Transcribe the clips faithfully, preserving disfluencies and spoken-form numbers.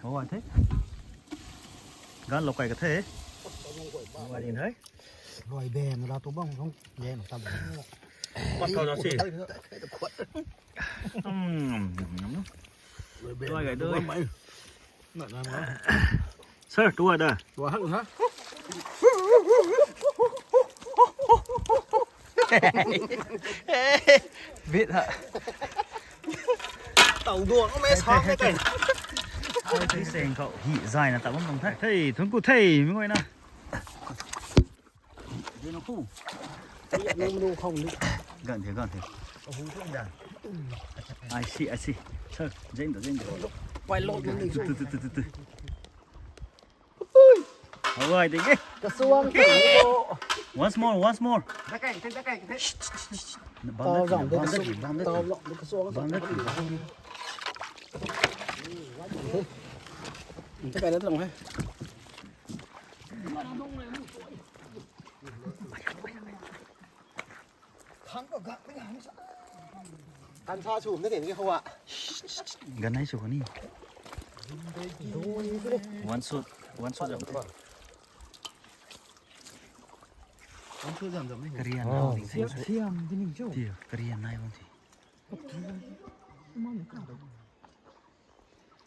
Hou ai the. Gan lou kai ka the. Hou ai ding the. Rui ben la tu bang bang. Ye no tam. Mat thau na si. Hmm. Rui ben. Rui gai dui. Sir, tu ada. Tua hak ha. Bit ha. Tau duang me sa me kai. Ai, tei seng khou hi zai na ta bam bam the. Thei, thun ku thei, mi ngoi na. Dei na khu. Nung nung khou ni. Gan the, gan the. Ahu thun da. I see, I see. Sir, zeng da, zeng da. Pai lo nung ni. Tu, tu, tu, tu, tu. Hou ai ding e. Kasuang. Once more, once more. Dakai, dakai, dakai. Bam da, bam da, bam da. Tau lo, kasuang. Bam da. Dakai da tang hai. Kan sa sum na den ke hou a. Gan nai sw kani. One shot, one shot jam. One shot jam jam ni. Korean nai bang the. Siam, siam di ning chu. Ti, Korean nai bang the.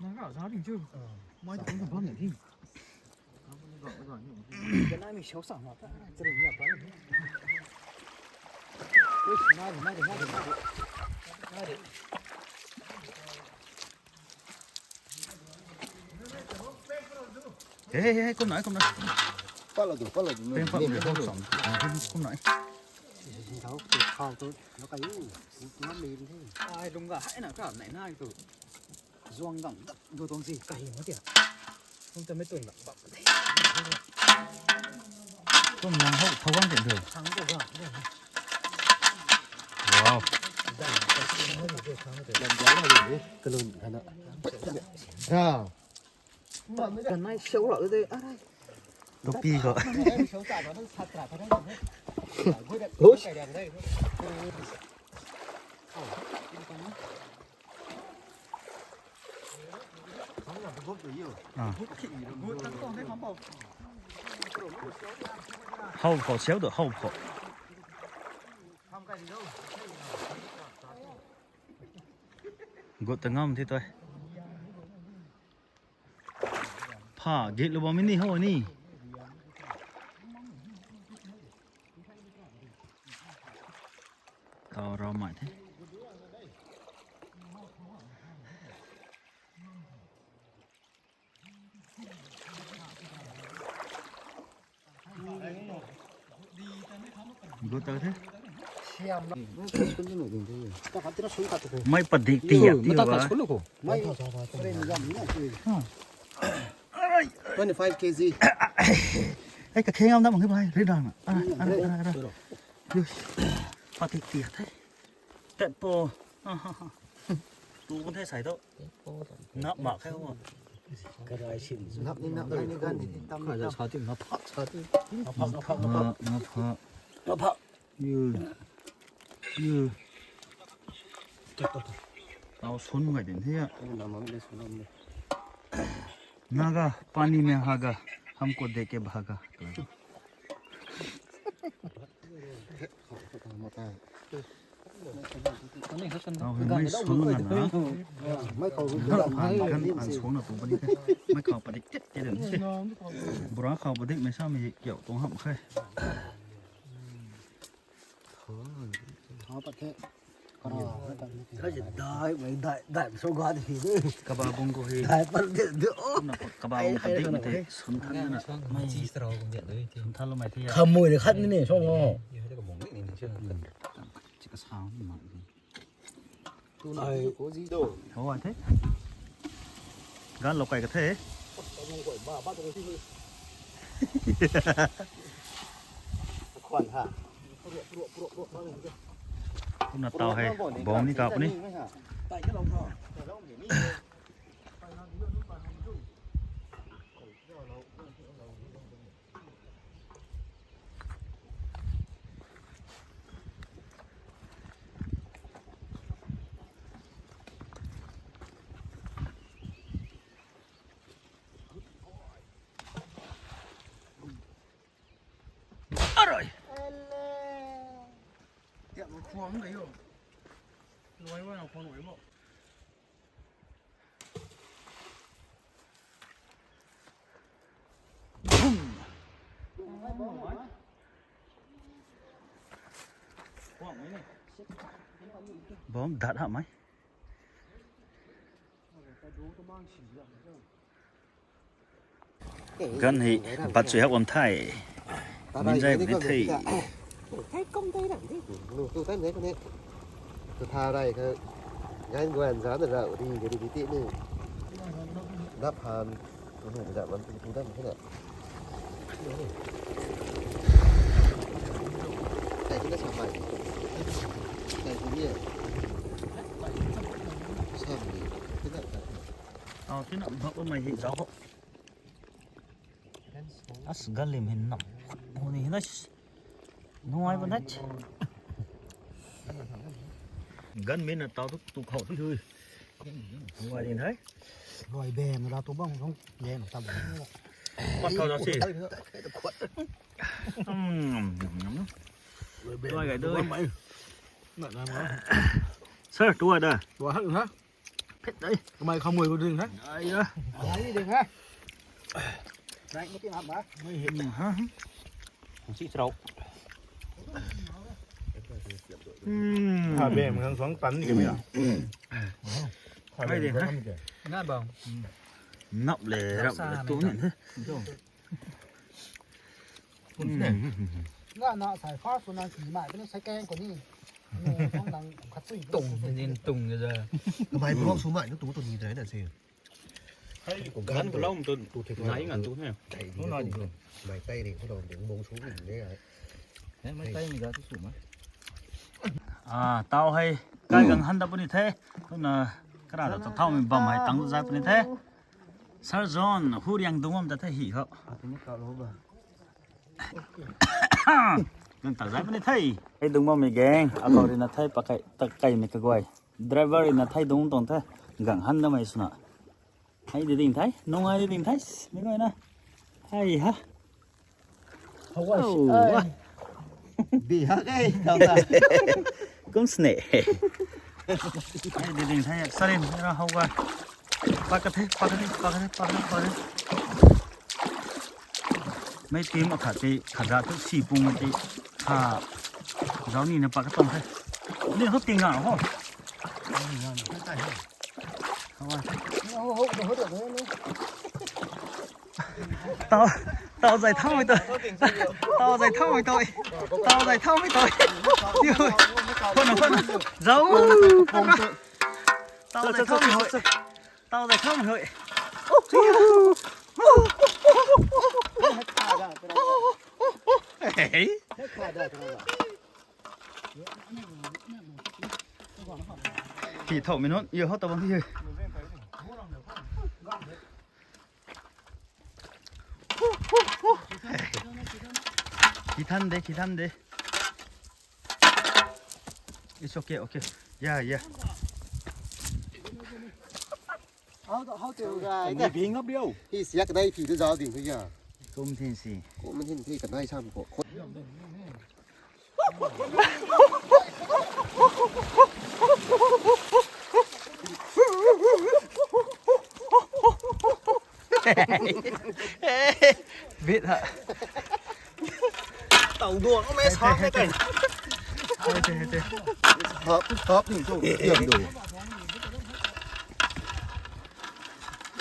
Nang ka sa ding chu. Mai tu bam na ding. Ka nai mi show sa ma ta. Chari ya pa. Ui, nai, nai, nai, nai. Nai. Hey, hey, hey, kum nai, kum nai. Palo du, palo du. Peng palo du, palo du. Kum nai. Ai, lung ga hai na ka nai nai tu. Zuang dang dak du tuang si kai na tia. Kum ta me tun dak bam. Kum nang hou thau bang te du. Thang tu ga. Wow. Dang ka si na ni ke thang te. Dang ja na ni kalun kana. Ra. Kan nai show lo de. Arai. Topi ko. Hush. Hou khou siau do, hou khou. Gut ta ngam the toi. Pha, gate lou bam ni hou ni. Kau rau mai the. Go ta the. Mai padik ti ya ti ba. Twenty-five K G. Ai, ka kheng am na mang bai ri dang. Ara, ara, ara, ara. Padik ti ya the. Tet po. Tu kan the sai to. Nap mak khe ho. Nap ni nap ni gan ni tam ni tam. Sa ti nap phak, sa ti. Nap phak, nap phak, nap phak. Nap phak. Nap phak. Yu. Yu. Tau sun ngai din the ya. Naga, pani mein haga, humko dekh ke bhaga. Tau hei mei suang na na. Gan pan, gan pan suang na tu puni the. Mei khou padik tet tet den se. Bura khou padik mei sa mei kiau tuang ham khe. Kaba bung ko hei. Dai pat de de o. Kumna kaba bung padik mei the sun than na. Mei chi strong bung de de. Sun than lou mei the ya. Khamui le khat ni ni song o. Ye de ka bung ni ni ni. Chi ka sang ni ma. Tu na ko ji do. Hou ai the. Gan lou kai ka the. Khwan ha. Kumna tau hei bom ni kap ni. Khuang de yo. Luai wa na khuang luai bo. Bom dat ha mai. Gan hei bat sui hak bam the. Min zai bam the. Hei kum tei ram di. Tu tan de ko ne. Tu tha rai ka. Gan guan za na ra ri de ri ti ni. Dap han. Tu hei za bam tu tu dam the na. Tei tu na sa pai. Tei tu ni. Sa ni. Tu na. Tau tina bak bam mei hei zauc ho. As galim hin nam. Huni hin as. Nuai bam nai. Gan min na tau tu tu khou tu hui. Nuai din hai. Luai ben na tu bang bang. Ye na tam. Pat khou na si. Luai gai dui. Sir, tu ada. Tua hak na. Phet dai. Kamei khamui bu ding ha. Ai ya. Ai ding ha. Nai mati hap ba. Mui hit na ha. Si trau. Hmm. Ha be, mgang suang tan ni kami ya. Ai ding ha. Na bang. Nap le, rap le tu ni. Nga na sai first na si mai, second ko ni. Tung, nin tung ni za. Kamei bro su mai na tu tu ni dai na si. Gan ko lau tu tu thei nai ngan tu he. Mai tai ri ko dong ding bong su ni de. He mai tai mi ga tu su ma. Ah, tau hei. Kai gang han da puni the. Tuna kara da thau mi bam hei tang tu zai puni the. Sir John, hu riang dung bam ta the hi ho. Nang tak zai puni the. Hei dung bam mi gang, akhou rui na the pakai, tak kai mi kaguay. Driver rui na the dung tong the. Gang han da mei swna. Hei di ding the, nung ai di ding the. Mi guay na. Hei ha. Hawai. Oh, si ai. Wa. Bi hak e, tau ta. Kum sne. Ai, di ding thai, sarin, ra hawai. Pakathe, pakathe, pakathe, pakathe, pakathe. Mei team akhat ti, khaza tu si pung ti, ha, zau ni na pakatong the. Ni ho ting nga ho. Hawai. Tau, tau zai thau mei tau. Tau zai thau mei tau. Tau zai thau mei tau. Khona, khona. Zau. Tau zai thau mei hoi. Tau zai thau mei hoi. Hey. Hi thau mei nunc, yo ho tau bam hi. Khi than de, khi than de. It's okay, okay. Yeah, yeah. How to, how to, uh, mi bing up liu. Hi siak dai phi tu zau ding tu ya. Kum thin si. Kum thin si ka dai sam ko. Bit ha. Tau duang mei sa mei kai. Hei te, hei te. Hap, hap ni tu. Tiam du.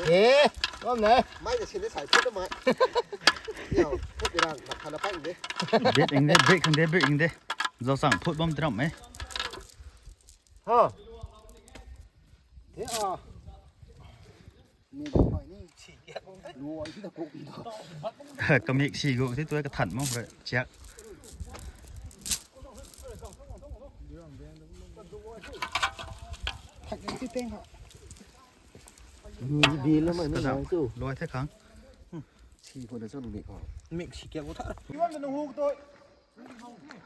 Eh, bam ne. Mai de sin de sai phut mai. Yo, phut de rang, mak khala pai de. Bit ing de, bit khang de, bit ing de. Zau sang phut bam tram e. Ha. Te a. Kamik si gu ti tu ka than mo re chiak. Thak ni ti peng ha. Ni di lo mai ni. Ka sa, nai tu. Luai the khang. Si ko na chon mik ko. Mik si kya ko tha.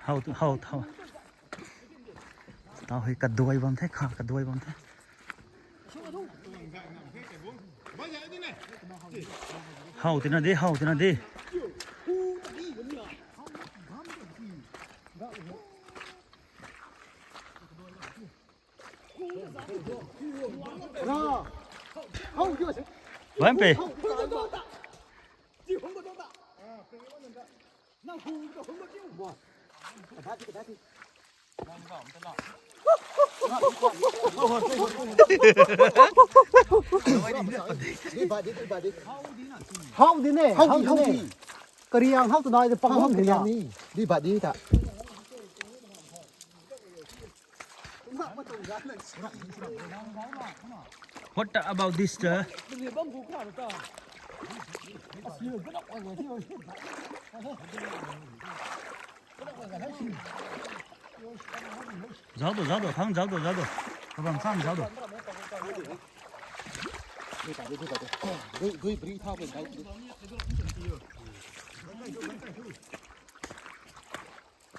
Hau tu, hau, hau. Tau hei kaduai bam the, kha kaduai bam the. Hau tina de, hau tina de. Hau tina de. Hau tina de. Bam pe. How di ne? How di, how di? Kariang how tu nai de pang how di ni. Di ba di ta. What about this, sir? Zauc do, zauc do, khang zauc do, zauc do. Kabam sam zauc do.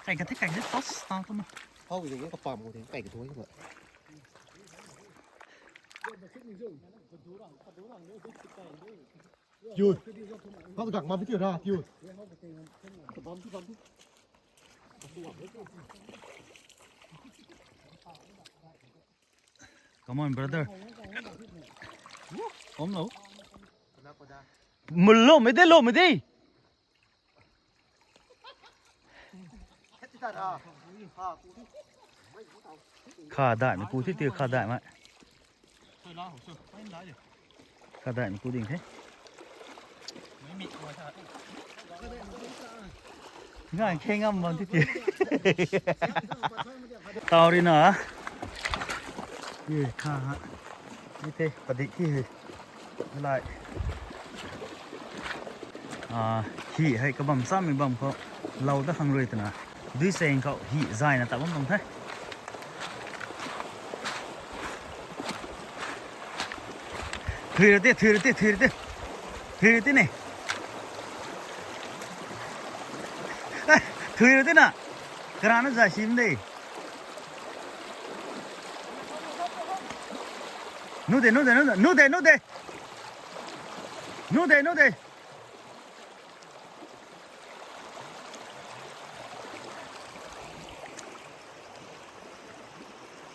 Kai ka the, kai ka the, pas tang tu ma. Hau de, ka pam ko de, kai ka thoi ma. Tiu. Hau dak ma tiu ra, tiu. Come on, brother. Om lo. Mul lo, mei de lo, mei de. Kha dai mei ku thi ti kha dai mei. Kha dai mei ku ding the. Ngai khe ngam bam ti ti. Tau ri na. Ye kha ha. Ni the padik hi he. Lai. Ah, hi hei kabam sam mei bam khou. Lou da khang rui twna. Dui seng khou hi zai na ta bam bam the. Thui ra te, thui ra te, thui ra te. Thui ra te ne. Eh, thui ra te na. Karana zai sim de. Nu de, nu de, nu de, nu de, nu de. Nu de, nu de.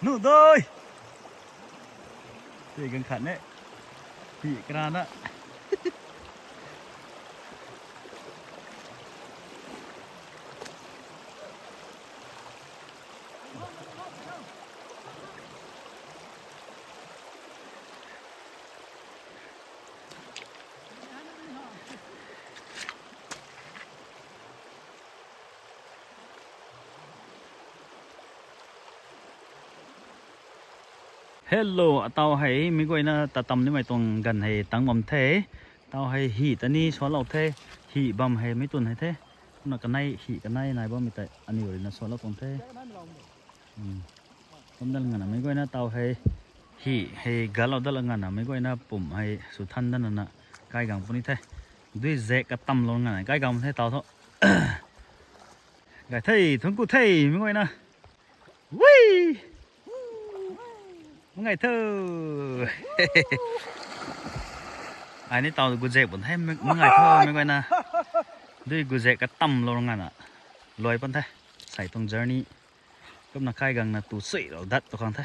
Nu doi. Tei gan khat ne. Pi kra na. Hello, atau hei mi guayna tatam nimei tuang ganv hei tang bam the. Tau hei hi ta ni sualou the. Hi bam hei mi tun hei the. Kumna kanei hi kanei nai bammei tei aniw ruina sualou tuang the. Hmm. Kum dat ngana mi guayna tau hei hi hei galou dat ngana mi guayna pum hei sw than dat nana kai gang puni the. Dui zek katamlou ngana kai gang the tau thu. Gay the, thuanc ku the mi guayna. Wi! Mangai tho. Ai ni tau guzek bun the, mangai tho mi guayna. Dui guzek katamlou ngana. Luai pan the. Sai tuang journey. Kumna kai gangna tu suilou dat tu khang the.